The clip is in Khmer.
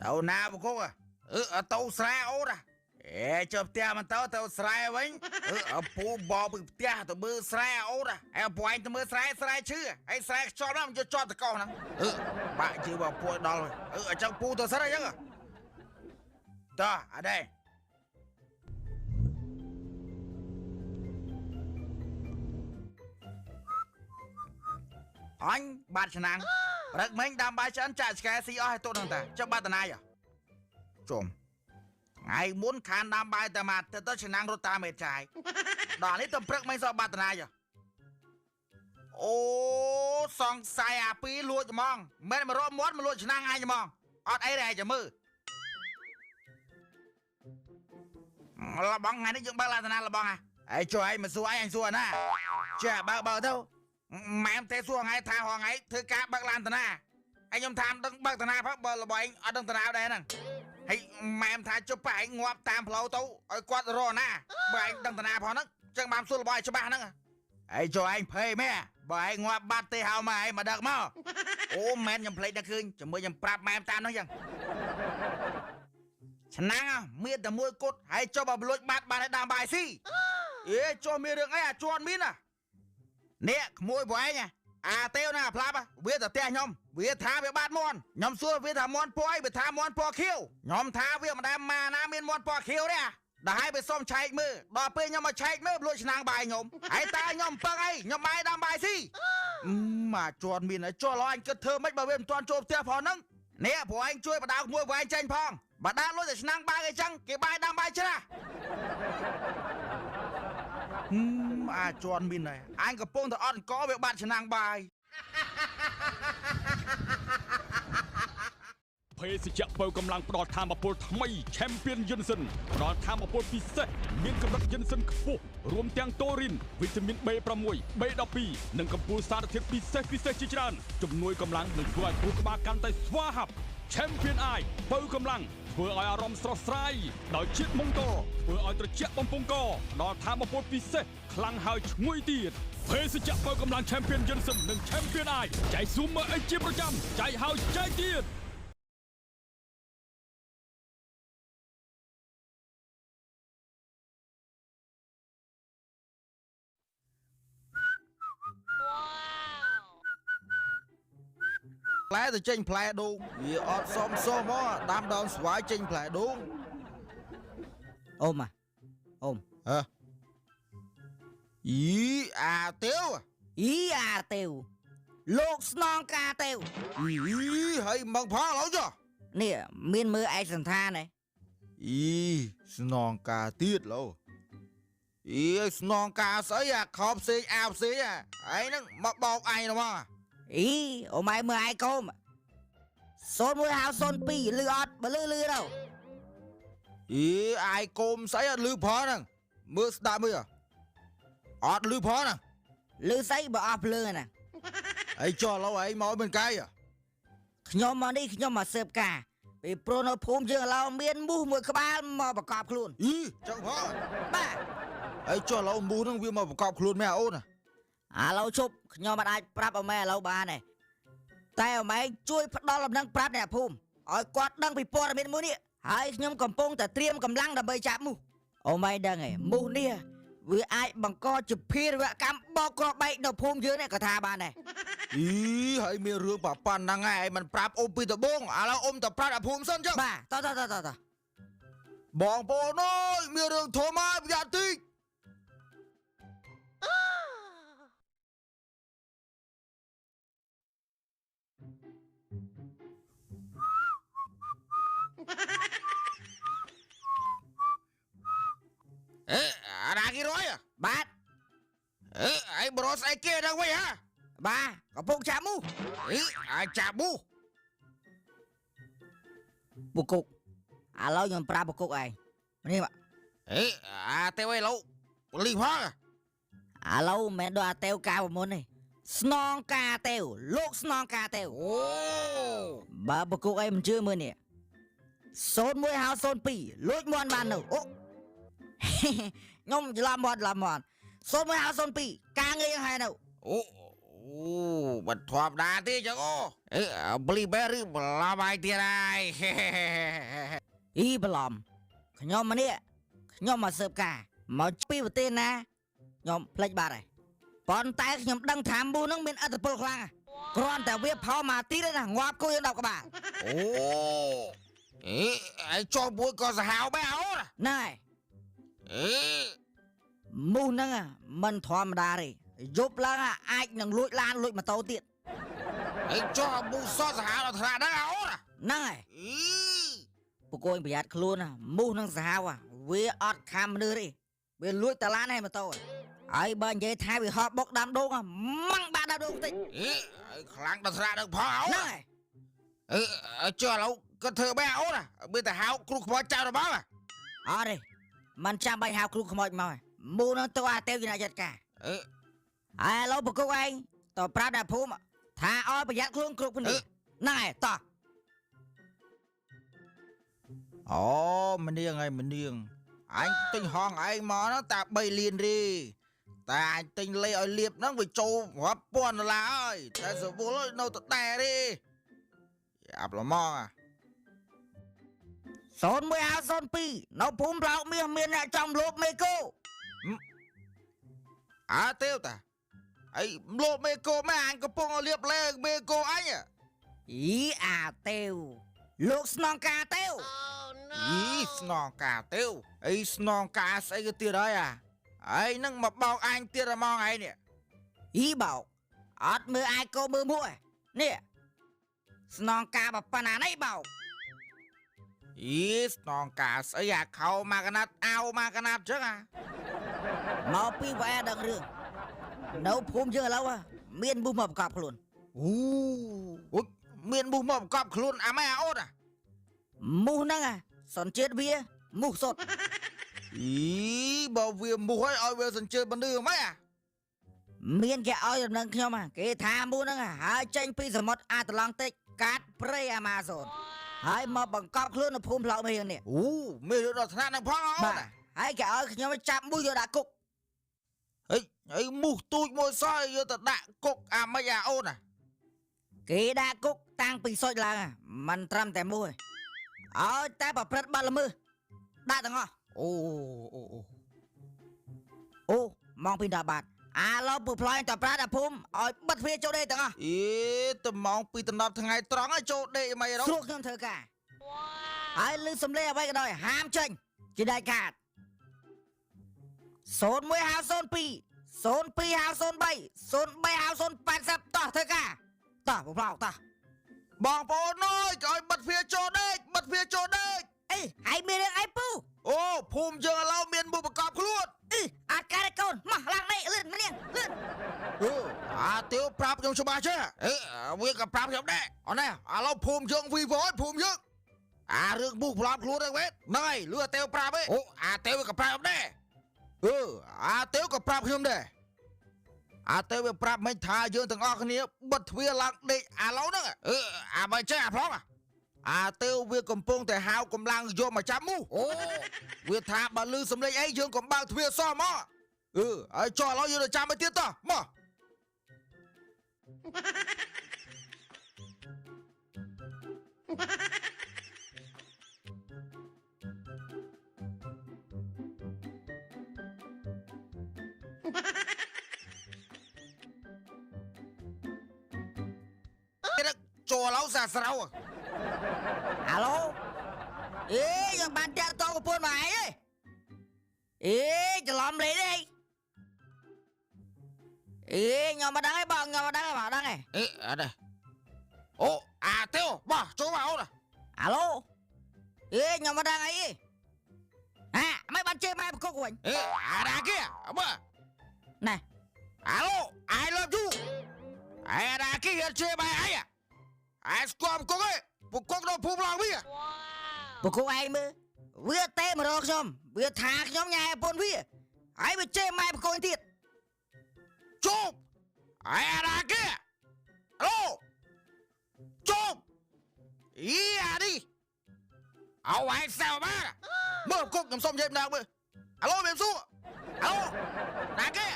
ទៅណាបុកអឺទៅស្រែអូនអេចុះផ្ទះមិនទៅទៅស្រែវិញអឺពូបពីផ្ទះទៅមើលស្រែអូនហើយពូឯងទៅមើលស្រែស្រែឈឺហើយស្រែខ្យល់ហ្នឹងយកជាប់តកោហ្នឹងអឺបាក់ជឿបើពូដល់អឺអញ្ចឹងពូទៅសិនអញ្ចឹងតោះអត់ទេអញបាត់ឆ្នាំងព្រឹកមិញដាំបាយឆ្អិនចាក់ឆ្កែស៊ីអស់ឲ្យទុកហ្នឹងតាចុះបាត់តាណាយជុំថ្ងៃមុនខានដាំបាយតែមកទៅឆ្នាំងរត់តាមមេចាយដល់នេះទៅព្រឹកមិញសោះបាត់តាណាយអូសង្ស័យអាពីរលួចហ្មងមិនមករកមាត់មកលួចឆ្នាំងអញហ្មងអត់អីទេឯងចាំមើលលបងថ្ងៃនេះយើងបើកឡានតាណាលបងហ่ะឯងជួយឯងមកសួរឯងអញសួរណាចេះបើកបើទៅម៉ែមទេសួរថ្ងៃថាថ្ងៃធ្វើការបើកឡានតាណាឯងខ្ញុំថាមិនដឹងបើកតាណាផងបើរបស់ឯងអត់ដឹងតាណាដែរហ្នឹងហើយម៉ែមថាជប់ប៉ឯងងាប់តាមផ្លូវទៅឲ្យគាត់រកណាបើឯងដឹងតាណាផងហ្នឹងចឹងបានសួររបស់ឯងច្បាស់ហ្នឹងឯងចូលឯងភ័យមែនបើឯងងាប់បាត់ទេហៅមកឯងមកដឹកមកអូម៉ែនខ្ញុំភ្លេចដល់ឃើញជាមួយខ្ញុំប្រាប់ម៉ែមតាមហ្នឹងចឹងឆ្នាំងមានតែមួយគត់ហើយចុះបើលួចបាត់បានឲ្យដើមបាយស៊ីអេចុះមានរឿងអីអាជន់មានណានេះក្មួយពួកឯងអាតេវណាអាផ្លាប់វាទៅផ្ទះខ្ញុំវាថាវាបាត់មន់ខ្ញុំសួរវាថាមន់ពណ៌អីវាថាមន់ពណ៌ខៀវខ្ញុំថាវាមិនដែលមកណាមានមន់ពណ៌ខៀវទេដល់ហើយវាសុំឆែកមើលដល់ពេលខ្ញុំមកឆែកមើលលួចឆ្នាំងបាយខ្ញុំហើយតើខ្ញុំពឹងអីខ្ញុំបាយដាំបាយស៊ីមកជន់មានចុះឡោះអញគិតធ្វើម៉េចបើវាមិនទាន់ចូលផ្ទះផងហ្នឹងនេះព្រោះឯងជួយបដៅក្មួយពួកឯងចេញផងបើដើរលួចតែឆ្នាំងបាយអីចឹងគេបាយដាំបាយច្រាស់អាចន់មានដែរអញកំពុងតែអត់អង្គវាបាត់ឆ្នាំងបាយភេសជ្ជៈបើកម្លាំងផ្ដល់ធម៌ពលថ្មី Champion Jensen ផ្ដល់ធម៌ពលពិសេសមានកម្រិត Jensen ខ្ពស់រួមទាំងតូរីនវីតាមីន B6 B12 និងកំពូលសារធាតុពិសេសពិសេសជាច្រើនជំនួយកម្លាំងនិងធ្វើឲ្យខួរក្បាលកាន់តែស្វាហាប់ Champion Eye បើកម្លាំងធ្វើឲ្យអារម្មណ៍ស្រស់ស្រាយដោយជាតិមង្គលធ្វើឲ្យត្រជាក់បំពង់កដល់ធម៌ពលពិសេសខ្លាំងហើយឈ្ងុយទៀតភេសជ្ជៈបើកម្លាំង Champion Jensen និង Champion Eye ចែកស៊ូមមើលអីជាប្រចាំចែកហើយចែកទៀតផ្លែទៅចេញផ្លែដូងវាអត់សមសោះមកដាំដើមស្វាយចេញផ្លែដូងអូមអូមហ៎អីអាតេវអីអាតេវលោកស្នងការតេវអីហើយមកផងឡូវចុះនេះមានមើលឯកសន្តានទេអីស្នងការទៀតឡូវអីស្នងការស្អីអាខោផ្សេងអាវផ្សេងអាឯងហ្នឹងមកបោកឯងហ្មងអីអូម៉ែមើលឯកុំ0102លឺអត់បើលឺលឺទៅអីអាយកុំស្អីអត់លឺផងហ្នឹងមើលស្ដាប់មើលអត់លឺផងហ្នឹងលឺស្អីបើអស់ភ្លើងណាអីចុះឡូវឯងមកមិនកាយខ្ញុំមកនេះខ្ញុំមកស៊ើបការពីព្រោះនៅភូមិយើងឥឡូវមានមូសមួយក្បាលមកប្រកបខ្លួនអីចឹងផងបាទអីចុះឡូវមូសហ្នឹងវាមកប្រកបខ្លួនមែនអូនឥឡូវជប់ខ្ញុំមិនអាចប្រាប់អម៉ែឥឡូវបានទេតែអម៉ែជួយផ្ដល់ដំណឹងប្រាប់អ្នកភូមិឲ្យគាត់ដឹងពីព័ត៌មានមួយនេះហើយខ្ញុំកំពុងតែត្រៀមកម្លាំងដើម្បីចាប់មូសអូម៉ែដឹងហ៎មូសនេះវាអាចបង្កជាភេរវកម្មបោកគ្រាប់បែកនៅភូមិយើងនេះក៏ថាបានដែរអីហើយមានរឿងប៉ុណ្ណឹងឯងមិនប្រាប់អ៊ំពីដំបូងឥឡូវអ៊ំទៅប្រាប់អ្នកភូមិសិនចឹងបាទតោះតោះតោះតោះបងប្អូនអើយមានរឿងធំហើយប្រយ័ត្នតិចអេអាណាគេរយបាទអេឯងបរោស្អីគេហ្នឹងវិញហ៎បាទកំពុងចាប់មូសអីអាចចាប់មូសបុកគុកឥឡូវខ្ញុំប្រាប់បុកគុកឯងនេះបាទអេអាតេវឯឡូប៉ូលីសផងឥឡូវមិនមែនដូចអាតេវកាលមុនទេស្នងការតេវលោកស្នងការតេវអូបើបុកគុកឯងមិនជឿមើលនេះ0102លួចមន់បាននៅអូខ្ញុំច្រឡំមាត់ច្រឡំមាត់0102ការងារយើងហើយនៅអូ អូមិនធម្មតាទេចឹងអូអេប្លីបែឬបន្លំហើយទៀតហើយ អ៊ីបន្លំខ្ញុំម្នាក់ខ្ញុំមកស៊ើបការមកពីប្រទេសណាខ្ញុំភ្លេចបាត់ហើយប៉ុន្តែខ្ញុំដឹងថាមូសហ្នឹងមានឥទ្ធិពលខ្លាំងណាស់គ្រាន់តែវាផោមកទីទេណាងាប់គួយយើង10ក្បាល អូអេឯងចុះមួយក៏សាហាវបែរអូន ហ្នឹងហើយ អេ មូសហ្នឹងមិនធម្មតាទេយប់ឡើងអាចនឹងលួចឡានលួចម៉ូតូទៀត ឯងចុះមូសសសាហាវដល់ថ្នាក់ហ្នឹងអូន ហ្នឹងហើយ អី ពកូនប្រយ័ត្នខ្លួនណាមូសនឹងសាហាវវាអត់ខំមនុស្សទេវាលួចតឡានហើយម៉ូតូហើយបើនិយាយថាវាហោះបុកដាំដូងម៉ាំងបាក់ដាំដូងតិច អេខ្លាំងដល់ថ្នាក់ហ្នឹងផងអូន ហ្នឹងហើយ អេចុះឥឡូវគាត់ធ្វើបែរអូនមានតែហៅគ្រូខ្មោចចៅរបស់ អត់ទេមិនចាំបាច់ហៅគ្រូខ្មោចមកមូសនឹងទៅអាទេវជាអ្នកចាត់ការ អេ ហើយឥឡូវប្រគល់ឯងតប្រាប់ដល់ភូមិថាឲ្យប្រយ័ត្នខ្លួនគ្រប់គ្នាហ្នឹងហើយតោះ អូមនាងហើយមនាងអញទិញហងឯងមកហ្នឹងតែ3លានទេតែអញទិញលេឲ្យលៀបហ្នឹងវាចូលរាប់ពាន់ដុល្លារហើយតែសវលនៅតតែទេអាប់ល្មង 0102នៅភូមិប្លោកមាសមានអ្នកចំលោបមេគោ អើទេតាអីលោបមេគោម៉ែអញកំពុងឲ្យលៀបលេមេគោអញ អីអាទេវលោកស្នងការទេវ អីស្នងការទេវអីស្នងការស្អីទៅទៀតហើយអាឯងនឹងមកបោកអញទៀតហ្មងឯងនេះ អីបោកអត់មើលអាយកោមើលមួកនេះស្នងការប៉ុណ្ណានេះបោក អីស្នងការស្អីអាខោមកកណាត់អាវមកកណាត់ចឹងអា មកពីវ៉ែដឹងរឿងនៅភូមិយើងឥឡូវមានមូសមកប្រកបខ្លួន អូអូមានមូសមកប្រកបខ្លួនអាម៉ែអាអូនអា មូសហ្នឹងសញ្ជាតិវាមូសសុត អីបើវាមូសហើយឲ្យវាសញ្ជាតិមនុស្សហ្មងអា មានគេឲ្យដំណឹងខ្ញុំគេថាមូសហ្នឹងហើយចេញពីសមុទ្រអាត្លង់តិកកាត់ព្រៃអាម៉ាហ្សូនហើយមកបង្កប់ខ្លួននៅភូមិផ្លោកមេនេះ អូមានរឿងដល់ថ្នាក់ហ្នឹងផងអូន បាទហើយគេឲ្យខ្ញុំចាប់មូសយកដាក់គុក ហីហើយមូសទូចមួយសោះយកទៅដាក់គុកអាម៉េចអាអូនអា គេដាក់គុកតាំងពីសុចឡើងមិនត្រឹមតែមូសឲ្យតែប្រព្រឹត្តបទល្មើសដាក់ទាំងអស់ អូអូអូ អូម៉ោង2:10បាតអាឡូពូផ្លែតប្រាដល់ភូមិឲ្យបិទទ្វារចូលដេកទាំងអស់ អេទៅម៉ោង2:10ថ្ងៃត្រង់ឲ្យចូលដេកមិនរ ស្រួលខ្ញុំធ្វើការហើយលឺសំឡេងអ្វីក៏ដោយហាមចេញជាដាច់ខាត0102 0203 035080តោះធ្វើការតោះពូផ្លោកតោះ បងប្អូនអើយក៏ឲ្យបិទទ្វារចូលដេកបិទទ្វារចូលដេក អីហើយមានរឿងអីពូ អូភូមិយើងឥឡូវមានមូសប្រកបខ្លួន អឺអត់កើតទេកូនមកឡើងនេះលឿនម្នាងលឿន អឺអាទាវប្រាប់ខ្ញុំច្បាស់ចេះអេវាក៏ប្រាប់ខ្ញុំដែរអូនណែឥឡូវភូមិយើងវីវយភូមិយើងអារឿងមូសប្រកបខ្លួនហ្នឹងវិញហ្នឹងហើយលឺអាទាវប្រាប់ឯងអូអាទាវវាក៏ប្រាប់ខ្ញុំដែរអឺអាទាវក៏ប្រាប់ខ្ញុំដែរអាទាវវាប្រាប់មិនថាយើងទាំងអស់គ្នាបិទទ្វារឡើងដេកឥឡូវហ្នឹងអឺអាបើចេះអាប្លង់អាទាវវាកំពុងតែហៅកម្លាំងយកមកចាប់មូសអូវាថាបើលឺសំឡេងអីយើងកុំបើកទ្វារសោះមកអឺហើយចុះឥឡូវយើងទៅចាំឲ្យទៀតតោះមកចូលឡៅសាស្រាវ អាឡូអេយើងបានតាក់តងប្រពន្ធមកឯងទេអេច្រឡំលេខទេអេខ្ញុំមកដឹងឯងបងខ្ញុំមកដឹងឯងមកដឹងឯង អេអត់ទេអូអាទេបោះចូលមកអូន អាឡូអេខ្ញុំមកដឹងអីអាមិនបានជេរម៉ែប្រគុកវិញ អេអាណាគេមើល ណែ អាឡូ I love you អាណាគេជេរម៉ែអីអាស្គាល់ប្រគុកឯងប្រគុកដល់ភូមិឡើងវា ប្រគុកឯងមើលវាទេមករកខ្ញុំវាថាខ្ញុំញ៉ែប្រពន្ធវាហើយវាជេរម៉ែប្រគុកទៀត ជប់អាណាគេអាឡូជប់អីអានេះអោឯងសែវមកមើលគុកខ្ញុំសុំនិយាយម្ដងមើលអាឡូមានសួរអាឡូណាគេ